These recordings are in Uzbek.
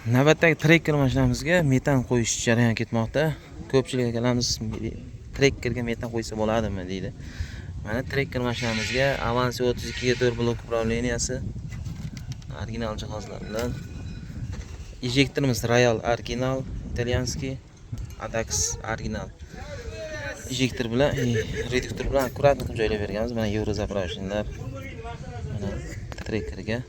Navbatdagi Tracker mashinamizga metan qo'yish jarayoni ketmoqda. Ko'pchilik akalarimiz Trackerga metan qo'ysa bo'ladimi deydi. Mana Tracker mashinamizga Avansi 32 ga 4 blok управления si, original jihozlar bilan. Ejektorimiz Royal original, итальянский, Adax original. Ejektor bilan, reduktor bilan аккуратно qilib joylab berganmiz. Mana yevro заправочный lar. Mana Trackerga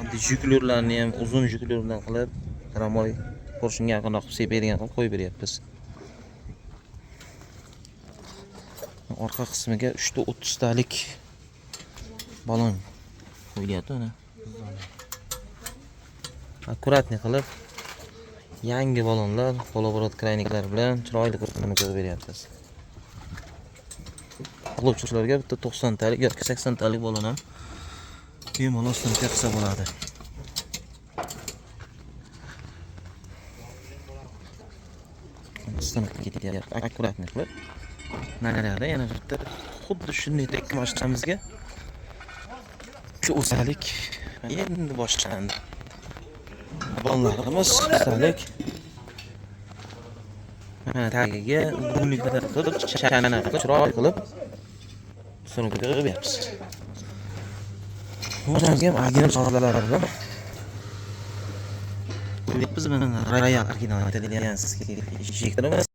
oddiy жиклёр larni ham uzun жиклёр bilan qilib, хромой поршень ga yaqinroq qilib sepadigan qilib qo'yib beryapmiz. Orqa qismiga 3 ta 30 talik balon qo'yilyapti mana. Аккуратный qilib yangi balonlar, полуоборот краник lar bilan chiroyli qilib qo'yib beryapmiz. Xohlovchilarga bitta 90 talik yoki 80 talik balon ham bemalol установка qilsa bo'ladi. Установка ketyapti, аккуратный qilib. Naryoqda yana bitta xuddi shunday tek mashinamizga shu o'salik endi boshlandi. Balonlarimiz o'salik. Mana tagiga bugunliklar qilib, chana qilib, chiroyli qilib установка qilib beryapmiz. Mashinamizga ham original jihozlar bilan qo'yyapmiz. Mana Royal original итальянский ejektorimiz.